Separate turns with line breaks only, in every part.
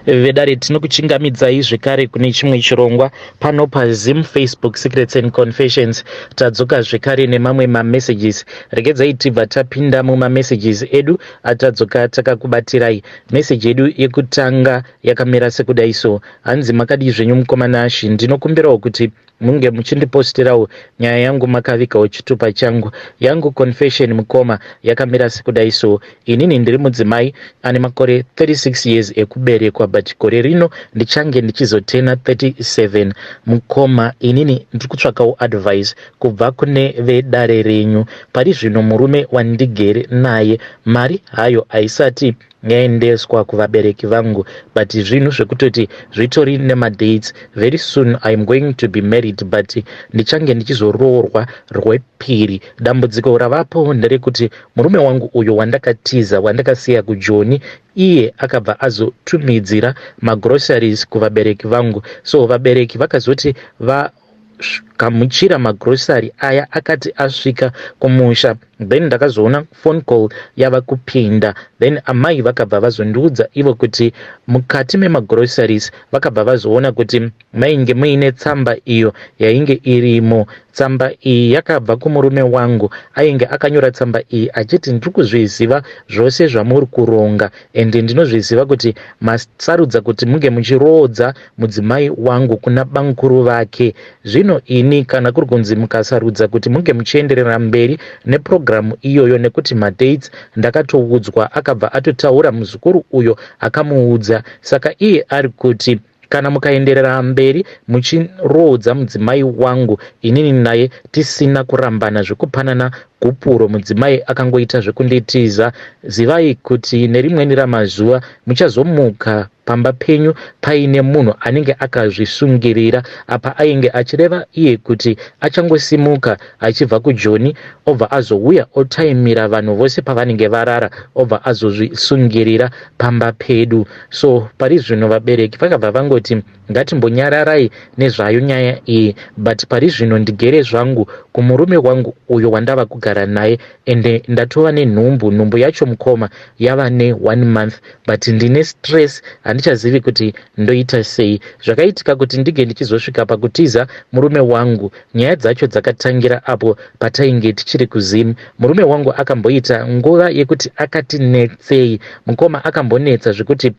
Vedare, tinokuchingamidzai zvekare kune chimwe chirongwa pano paZim Facebook Secrets and Confessions. Tadzoka zvekare nemamwe mamessages. Regedzai tibva tapinda mumamessages edu atadzoka takakubatirai. Meseji yedu yekutanga yakamira sekudai so. Hanzi, makadii zvenyu mukoma Nashi? Ndinokumbirawo kuti munge muchindipostirawo nyaya yangu makavigawo chitupa changu. Yangu confession, mukoma, yakamira sekudai so. Inini ndiri mudzimai ane makore 36 years ekuberekwa, but gore rino ndichange ndichizotena 37. Mukoma, inini ndiri kutsvakawo advice kubva kune vedare renyu. Pari zvino murume wandigere naye, mari hayo haisati yaendeswa kuvabereki vangu, but zvinhu zvekutoti zvitori nemadates. Very soon I am going to be married, but ndichange ndichizoroorwa rwepiri. Dambudziko ravapo nderekuti murume wangu uyo wandakatiza, wandakasiya kuJoni, iye akabva azotumidzira magroceries kuvabereki vangu. So vabereki vakazoti vagamuchira magrosari aya akati asvika kumusha, then ndakazoona phone call yava kupinda. Then amai vakabva vazondiudza ivo kuti mukati memagroceries vakabva vazoona kuti mainge muine tsamba iyo yainge irimo. Tsamba iyi yakabva kumurume wangu. Ainge akanyora tsamba iyi achiti, "Ndiri kuzviziva zvose zvamuri kuronga, ende ndinozviziva kuti masarudza kuti munge muchiroodza mudzimai wangu kuna bamukuru vake. Zvino ini kana kuri kunzi mukasarudza kuti munge muchienderera mberi nepurogiramu iyoyo, nekuti madates ndakatoudzwa," akabva atotaura muzukuru uyo akamuudza. Saka iye ari kuti kana mukaenderera mberi muchiroodza mudzimai wangu, inini naye tisina kurambana zvekupanana gupuro, mudzimai akangoita zvekunditiza, zivai kuti nerimweni ramazuva muchazomuka pamba penyu paine munhu anenge akazvisungirira. Apa ainge achireva iye kuti achangosimuka achibva kuJoni, obva azouya otaimira vanhu vose pavanenge varara, obva azozvisungirira pamba pedu. So pari zvino vabereki vakabva vangoti ngatimbonyararai nezvayo nyaya iyi, but pari zvino ndigere zvangu kumurume wangu uyo wandava kugara naye, ende ndatova nenhumbu. Nhumbu yacho, mukoma, yava ne1 month, but ndine stress, handichazivi kuti ndoita sei. Zvakaitika kuti ndige ndichizosvika pakutiza murume wangu, nyaya dzacho dzakatangira apo patainge tichiri kuZimu. Murume wangu akamboita nguva yekuti akati netsei, mukoma. Akambonetsa zvekuti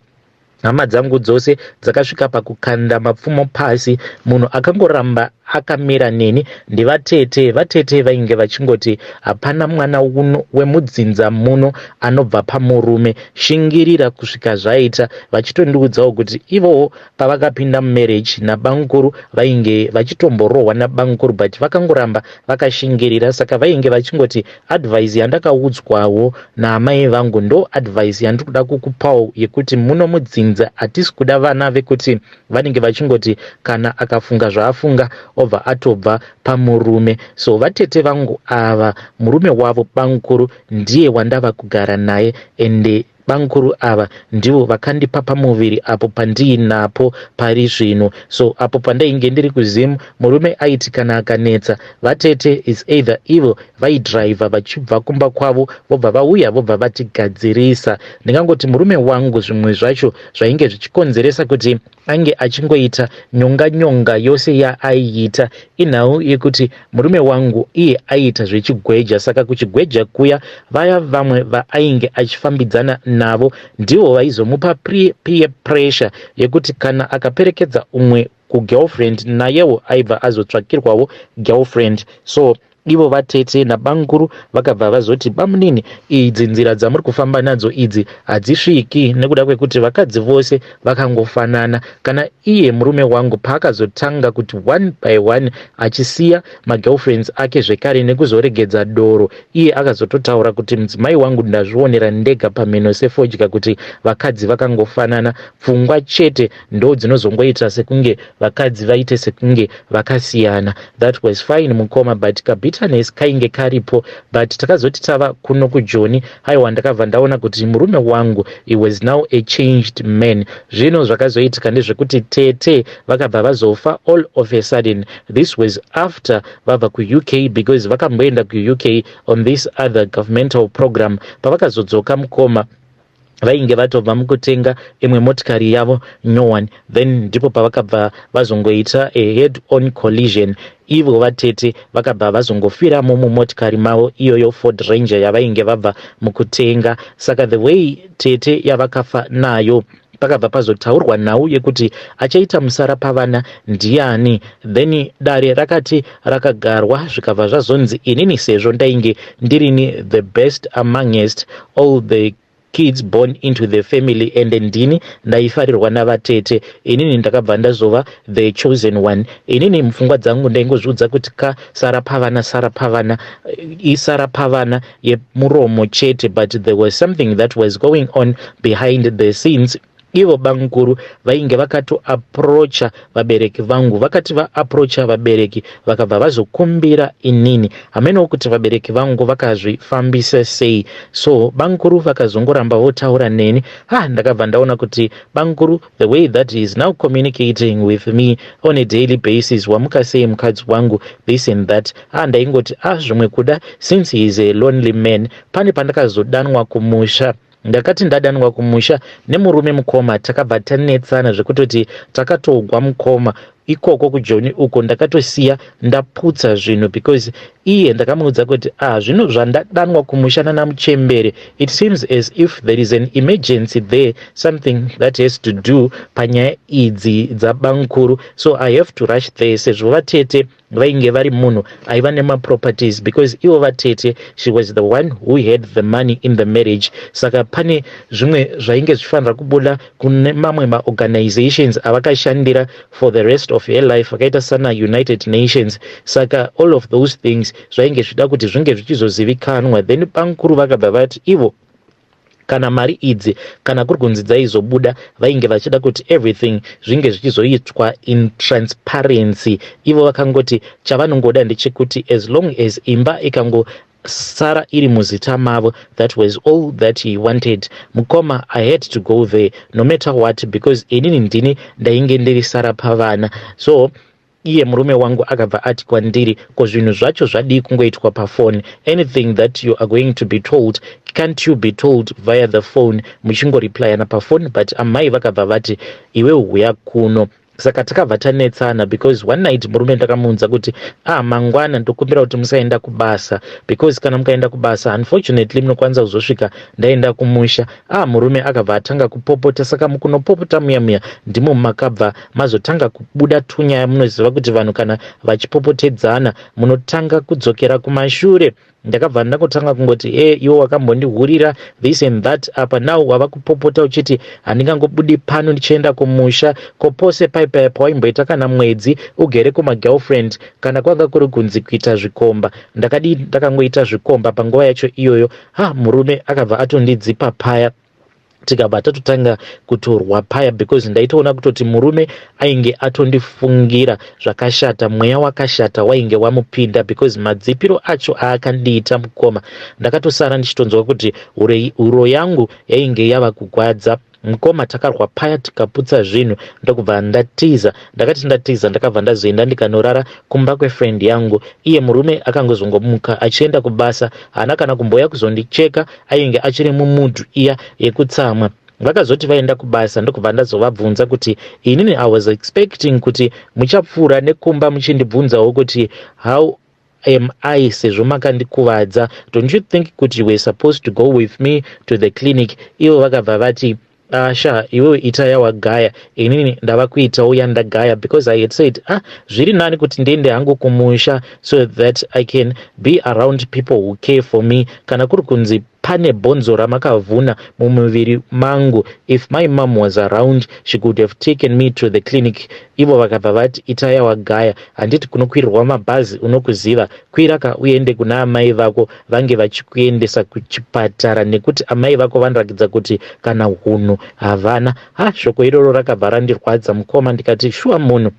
hama dzangu dzose dzakasvika pakukanda mapfumo pasi. Munhu akangoramba akamira neni ndivatete. Vatete vainge vachingoti, "Hapana mwana uno wemudzinza muno anobva pamurume, shingirira kusvika zvaita." Vachitondiudzawo kuti ivowo pavakapinda mumarriage nabamukuru vainge vachitomborohwa nabamukuru, but vakangoramba vakashingirira. Saka vainge vachingoti advice yandakaudzwawo naamai vangu ndo advice yandiri kuda kukupawo, yekuti muno mudzinza hatisi kuda vana vekuti vanenge vachingoti kana akafunga zvaafunga obva atobva pamurume. So vatete vangu ava, murume wavo bamukuru ndiye wandava kugara naye, ende bamukuru ava ndivo vakandipa pamuviri apo pandiinapo pari zvino. So apo pandainge ndiri kuZimu, murume aiti kana akanetsa, vatete is either ivo vaidhiraivha vachibva kumba kwavo, vobva vauya, vobva vatigadzirisa. Ndingangoti murume wangu zvimwe zvacho zvainge zvichikonzeresa kuti ange achingoita nyonga nyonga yose yaaiita inhau yekuti murume wangu iye aiita zvechigweja. Saka kuchigweja kuya, vaya vamwe vaainge achifambidzana navo ndivo vaizomupa peer pressure yekuti kana akaperekedza umwe kugirlfriend, nayewo aibva azotsvakirwawo girlfriend. So ivo vatete nabamukuru vakabva vazoti, "Bamunini, idzi nzira dzamuri kufamba nadzo idzi hadzisviki, nekuda kwekuti vakadzi vose vakangofanana." Kana iye murume wangu paakazotanga kuti one by one achisiya magirlfriends ake zvekare nekuzoregedza doro, iye akazototaura kuti, "Mudzimai wangu, ndazvionera ndega pamhino sefodya kuti vakadzi vakangofanana, pfungwa chete ndo dzinozongoita sekunge vakadzi vaite sekunge vakasiyana." That was fine, mukoma, but kabitterness kainge karipo. But takazoti tava kuno kuJoni, aiwa, ndakabva ndaona kuti murume wangu, he was now a changed man. Zvino zvakazoitika ndezvekuti tete vakabva vazofa all of a sudden. This was after vabva kuUK, because vakamboenda kuUK on this other governmental program. Pavakazodzoka, mukoma, Vainge vatobva mukutenga imwe motikari yavo nyowani, then ndipo pavakabva vazongoita a head on collision. Ivo vatete vakabva vazongofiramo mumotikari mavo iyoyo, Ford Ranger yavainge vabva mukutenga. Saka the way tete yavakafa nayo, pakabva pazotaurwa nhau yekuti achaita musara pavana ndiani. Then dare rakati rakagarwa, zvikabva zvazonzi inini, sezvo ndainge ndirini the best amongst all the kids born into the family and ndini ndaifarirwa navatete, inini ndakabva ndazova the chosen one. Inini mupfungwa dzangu ndaingozviudza kuti ka sara pavana, sara pavana, isara pavana yemuromo chete, but there was something that was going on behind the scenes. Ivo bamukuru vainge vakatoapproacha vabereki vangu. Vakati vaapproacha vabereki, vakabva vazokumbira inini. Hamenewo kuti vabereki vangu vakazvifambisa sei. So bamukuru vakazongoramba votaura neni. Ha, ndakabva ndaona kuti bamukuru, the way that he is now communicating with me on a daily basis, "Wamuka sei mukadzi wangu?" this and that. Ha, ndaingoti a ah, zvimwe kuda since he is a lonely man. Pane pandakazodanwa kumusha. Ndakati ndadanwa kumusha nemurume, mukoma, takabva tanetsana zvekutoti takatogwa, mukoma, ikoko kuJoni uko. Ndakatosiya ndaputsa zvinhu because iye ndakamuudza kuti, "Ah, zvino zvandadanwa kumusha nanamuchembere, it seems as if there is an emergency there, something that has to do panyaya idzi dzabamukuru, so I have to rush there," sezvo vatete vainge vari munhu aiva nemaproperties, because ivo vatete, she was the one who had the money in the marriage. Saka pane zvimwe zvainge zvichifanira kubuda kune mamwe maorganizations avakashandira for the rest of her life, akaita sana United Nations. Saka all of those things zvainge zvida kuti zvinge zvichizozivikanwa. Then bamukuru vakabva vati ivo kana mari idzi, kana kuri kunzi dzaizobuda, vainge vachida kuti everything zvinge zvichizoitwa in transparency. Ivo vakangoti chavanongoda ndechekuti as long as imba ikangosara iri muzita mavo, that was all that he wanted. Mukoma, I had to go there no matter what, because inini ndini ndainge ndiri sara pavana. So iye murume wangu akabva ati kwandiri, "Ko zvinhu zvacho zvadii kungoitwa pafoni? Anything that you are going to be told, can't you be told via the phone, muchingoreplyana pafoni?" But amai vakabva vati, "Iwe huya kuno." Saka takabva tanetsana because one night murume ndakamuudza kuti, "Ah, mangwana ndokumbira kuti musaenda kubasa, because kana mukaenda kubasa, unfortunately munokwanisa kuzosvika ndaenda kumusha." Ah, murume akabva atanga kupopota. Saka mukunopopota muya muya ndimo makabva mazotanga kubuda tunyaya. Munoziva kuti vanhu kana vachipopotedzana, munotanga kudzokera kumashure. Ndakabva ndangotanga kungoti, "E, iwe wakambondihurira," this and that. "Apa now wava kupopota uchiti handingangobudi pano ndichienda kumusha. Kopose paipaya pawaimboita kana mwedzi ugere kumagirlfriend, kana kwanga kuri kunzi kuita zvikomba, ndakadii ndakangoita zvikomba panguva yacho iyoyo?" Ha, murume akabva atondidzipa paya, tikabva tatotanga kutorwa paya, because ndaitoona kutoti murume ainge atondifungira zvakashata, mweya wakashata wainge wamupinda, because madzipiro acho aakandiita, mukoma, ndakatosara ndichitonzwa kuti huro yangu yainge yava kugwadza. Mukoma, takarwa paya, tikaputsa zvinhu, ndokubva ndatiza. Ndakati ndatiza, ndakabva ndazoenda ndikanorara kumba kwefriend yangu. Iye murume akangozongomuka achienda kubasa, haana kana kumboya kuzondicheka. Ainge achiri mumood iya yekutsamwa. Vakazoti vaenda kubasa, ndokubva ndazovabvunza kuti, "Inini I was expecting kuti muchapfuura nekumba muchindibvunzawo kuti how am I, sezvo makandikuvadza. Don't you think kuti you were supposed to go with me to the clinic?" Ivo vakabva vati, "Asha, iwewe ita yawagaya, inini ndava kuitawo yandagaya," because I had said, "Ah, zviri nani kuti ndiende hangu kumusha so that I can be around people who care for me. Kana kuri kunzi pane bhonzo ramakavhuna mumuviri mangu, if my mom was around, she could have taken me to the clinic." Ivo vakabva vati, "Ita yawagaya. Handiti kunokwirirwa mabhazi unokuziva? Kwiraka uende kuna amai vako, vange vachikuendesa kuchipatara, nekuti amai vako vanoratidza kuti kana hunhu havana." Ha, shoko iroro rakabva randirwadza, mukoma. Ndikati, "Shuwa, munhu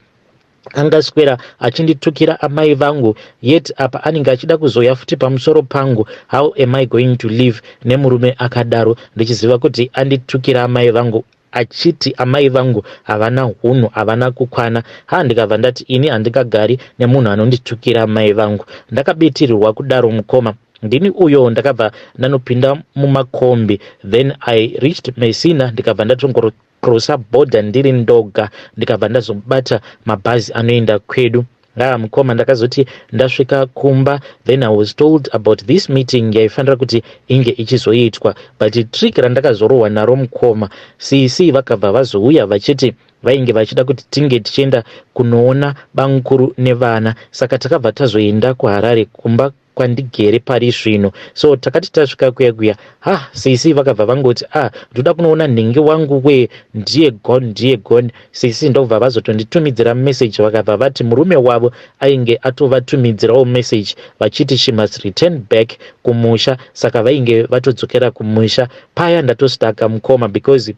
angaswera achinditukira amai vangu, yet apa anenge achida kuzoya futi pamusoro pangu. How am I going to live nemurume akadaro, ndichiziva kuti anditukira amai vangu, achiti amai vangu havana hunhu, havana kukwana?" Ha, ndikabva ndati, "Ini handingagari nemunhu anonditukira amai vangu." Ndakabitirirwa kudaro, mukoma. Ndini uyo ndakabva ndanopinda mumakombi, then I reached Messina, ndikabva ndatongocrossa border ndiri ndoga, ndikabva ndazobata mabhazi anoenda kwedu. Ah, mukoma, ndakazoti ndasvika kumba, then I was told about this meeting yaifanira kuti inge ichizoitwa. But trick randakazorohwa naro, mukoma, cc vakabva vazouya vachiti vainge vachida kuti tinge tichienda kunoona bamukuru nevana. Saka takabva tazoenda kuHarare, kumba kwandigere pari zvino. So takati tasvika kuya kuya, ha, sisi vakabva vangoti, "Ah, ndoda kunoona nhingi wangu we, ndiye gone, ndiye gone." Sisi ndobva vazotonditumidzira message, vakabva vati murume wavo ainge atovatumidzirawo message vachiti she must return back kumusha. Saka vainge vatodzokera kumusha. Paya ndatostaka, mukoma, because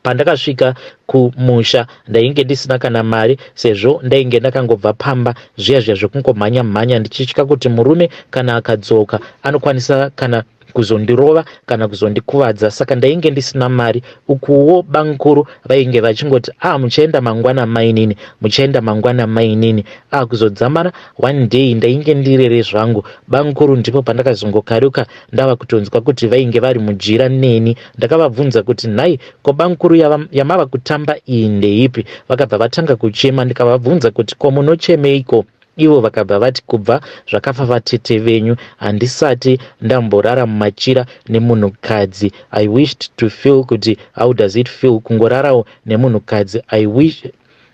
pandakasvika kumusha ndainge ndisina kana mari, sezvo ndainge ndakangobva pamba zviya zviya zvekungomhanya mhanya, ndichitya kuti murume kana akadzoka anokwanisa kana kuzondirova kana kuzondikuvadza. Saka ndainge ndisina mari. Ukuwo bamukuru vainge vachingoti, "A ah, muchaenda mangwana mainini, muchaenda mangwana mainini." A ah, kuzodzamara one day ndainge ndirere zvangu, bamukuru ndipo pandakazongokaruka ndava kutonzwa kuti vainge vari mujira neni. Ndakavabvunza kuti, "Nhai, ko bamukuru, yamava kutamba iyi ndeipi?" Vakabva vatanga kuchema. Ndikavabvunza kuti, "Ko munochemeiko?" Ivo vakabva vati, "Kubva zvakafa vatete venyu handisati ndamborara mumachira nemunhukadzi. I wished to feel kuti how does it feel kungorarawo nemunhukadzi. I wish."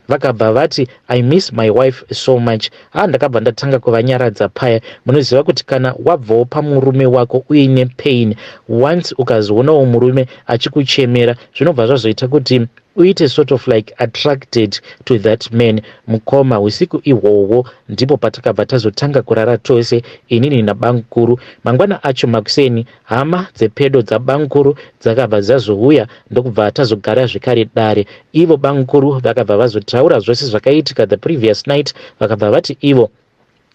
Vakabva vati, "I miss my wife so much." Ah, ndakabva ndatanga kuvanyaradza paya. Munoziva kuti kana wabvawo pamurume wako uine pain, once ukazoonawo murume achikuchemera, zvinobva zvazoita kuti uite sort of like attracted to that man. Mukoma, usiku ihwohwo ndipo patakabva tazotanga kurara tose, inini nabamukuru. Mangwana acho makuseni, hama dzepedo dzabamukuru dzakabva dzazouya, ndokubva tazogara zvekare dare. Ivo bamukuru vakabva vazotaura zvose zvakaitika the previous night. Vakabva vati ivo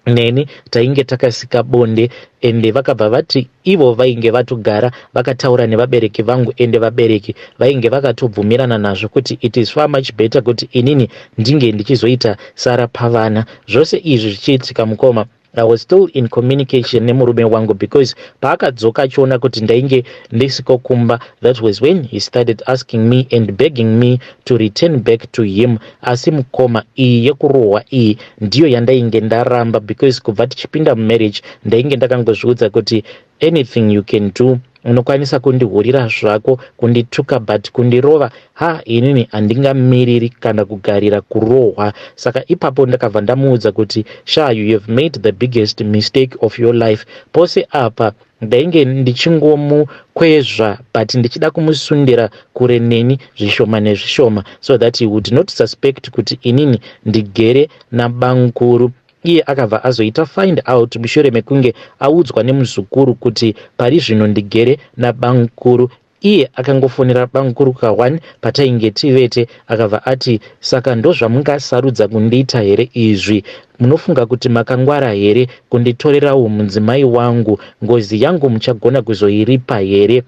neni tainge takasika bonde, ende vakabva vati ivo vainge vatogara vakataura nevabereki vangu, ende vabereki vainge vakatobvumirana nazvo kuti it is far much better kuti inini ndinge ndichizoita sara pavana. Zvose izvi zvichiitika, mukoma, I was still in communication nemurume wangu, because paakadzoka achiona kuti ndainge ndisiko kumba, that was when he started asking me and begging me to return back to him. Asi mukoma, iyi yekurohwa iyi ndiyo yandainge ndaramba, because kubva tichipinda mumarriage ndainge ndakangozviudza kuti anything you can do, unokwanisa kundihurira zvako, kundituka, but kundirova, ha, inini handingamiriri kana kugarira kurohwa. Saka ipapo ndakabva ndamuudza kuti, "Sha, you have made the biggest mistake of your life." Pose apa ndainge ndichingomukwezva, but ndichida kumusundira kure neni zvishoma nezvishoma, so that he would not suspect kuti inini ndigere nabamukuru. Iye akabva azoita find out mushure mekunge audzwa nemuzukuru kuti pari zvino ndigere nabamukuru. Iye akangofonera bamukuru ka1 patainge tivete, akabva ati, "Saka ndozvamungasarudza kundiita here izvi? Munofunga kuti makangwara here kunditorerawo mudzimai wangu? Ngozi yangu muchagona kuzoiripa here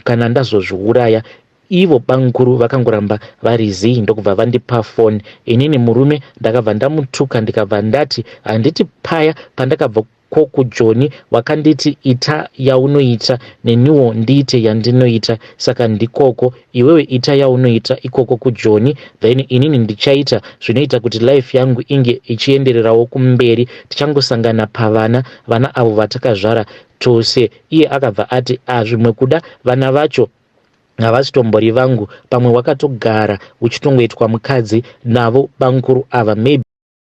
kana ndazozviuraya?" Ivo bamukuru vakangoramba vari zii, ndokubva vandipa foni. Inini murume ndakabva ndamutuka, ndikabva ndati, "Handiti paya pandakabva kokujoni wakanditi ita yaunoita, neniwo ndiite yandinoita? Saka ndikoko iwewe ita yaunoita ikoko kujoni, then inini ndichaita zvinoita kuti life yangu inge ichiendererawo kumberi. Tichangosangana pavana, vana avo vatakazvara tose." Iye akabva ati, "Azvimwe kuda vana vacho havasitombori vangu. Pamwe wakatogara uchitongoitwa mukadzi navo bamukuru ava.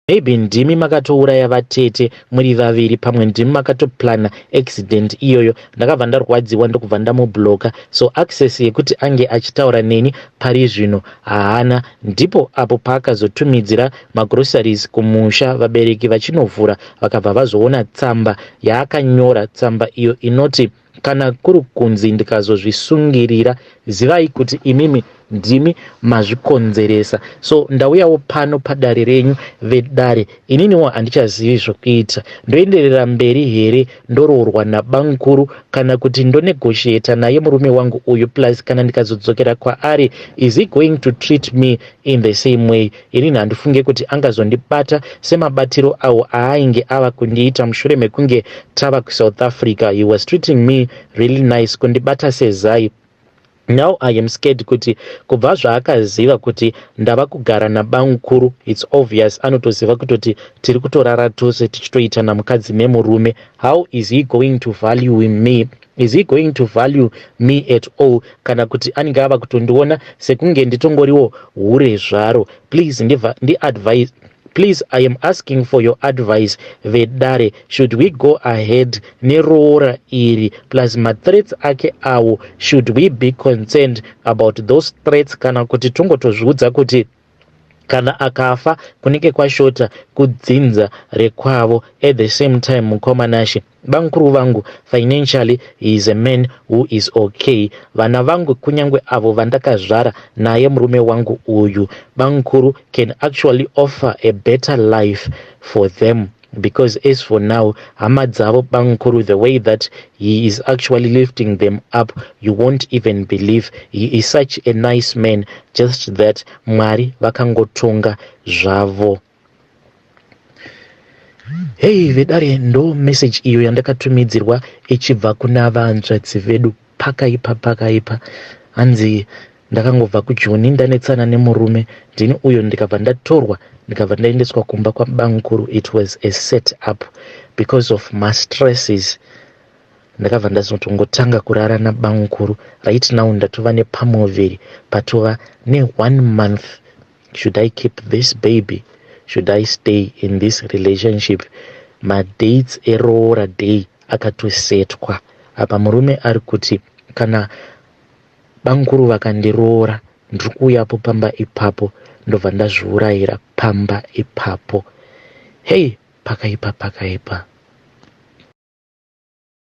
Maybe ndimi makatouraya vatete muri vaviri, pamwe ndimi makatoplana accident iyoyo." Ndakabva ndarwadziwa, ndokubva ndamubloka. So access yekuti ange achitaura neni pari zvino haana. Ndipo apo paakazotumidzira magroceries kumusha, vabereki vachinovhura vakabva vazoona tsamba yaakanyora, tsamba iyo inoti Kana kuri kunzi ndikazozvisungirira, zivai kuti imimi ndimi mazvikonzeresa. So ndauyawo pano padare renyu vedare, ininiwo handichazivi zvokuita. Ndoenderera mberi here ndoroorwa nabamukuru kana kuti ndonegotiata naye murume wangu uyu? Plus kana ndikazodzokera kwaari, is he going to treat me in the same way? Inini handifunge kuti angazondibata semabatiro awo aainge ava kundiita mushure mekunge tava kuSouth Africa. He was treating me really nice, kundibata sezai. Now I am scared kuti kubva zvaakaziva kuti ndava kugara nabamukuru, it's obvious anotoziva kutoti tiri kutorara tose tichitoitana mukadzi nemurume. How is he going to value me? Is he going to value me at all, kana kuti anenge ava kutondiona sekunge nditongoriwo hure zvaro? Please ndiadvise. Please, I am asking for your advice, vedare. Should we go ahead neroora iri? Plus mathreats ake awo, should we be concerned about those threats, kana kuti tongotozviudza kuti kana akafa kunenge kwashota kudzinza rekwavo? At the same time, mukoma Nashe, bamukuru vangu, financially he is a man who is okay. Vana vangu, kunyange avo vandakazvara naye murume wangu uyu, bamukuru can actually offer a better life for them, because as for now, hama dzavo bamukuru, the way that he is actually lifting them up, you won't even believe. He is such a nice man, just that Mwari vakangotonga zvavo. Hei vedare, ndo message iyo yandakatumidzirwa ichibva kuna vanzvadzi vedu. Pakaipa, pakaipa. Hanzi ndakangobva kuJoni ndanetsana nemurume, ndini uyo ndikabva ndatorwa, ndikabva ndaendeswa kumba kwabamukuru. It was a set up. Because of mastresses, ndakabva ndazotongotanga kurara nabamukuru. Right now ndatova nepamuviri patova ne1 month. Should I keep this baby? Should I stay in this relationship? Madates eroora day akatosetwa. Apa murume ari kuti kana bamukuru vakandiroora, ndiri kuuyapo pamba ipapo, ndobva ndazviurayira pamba ipapo. Hei, pakaipa, pakaipa.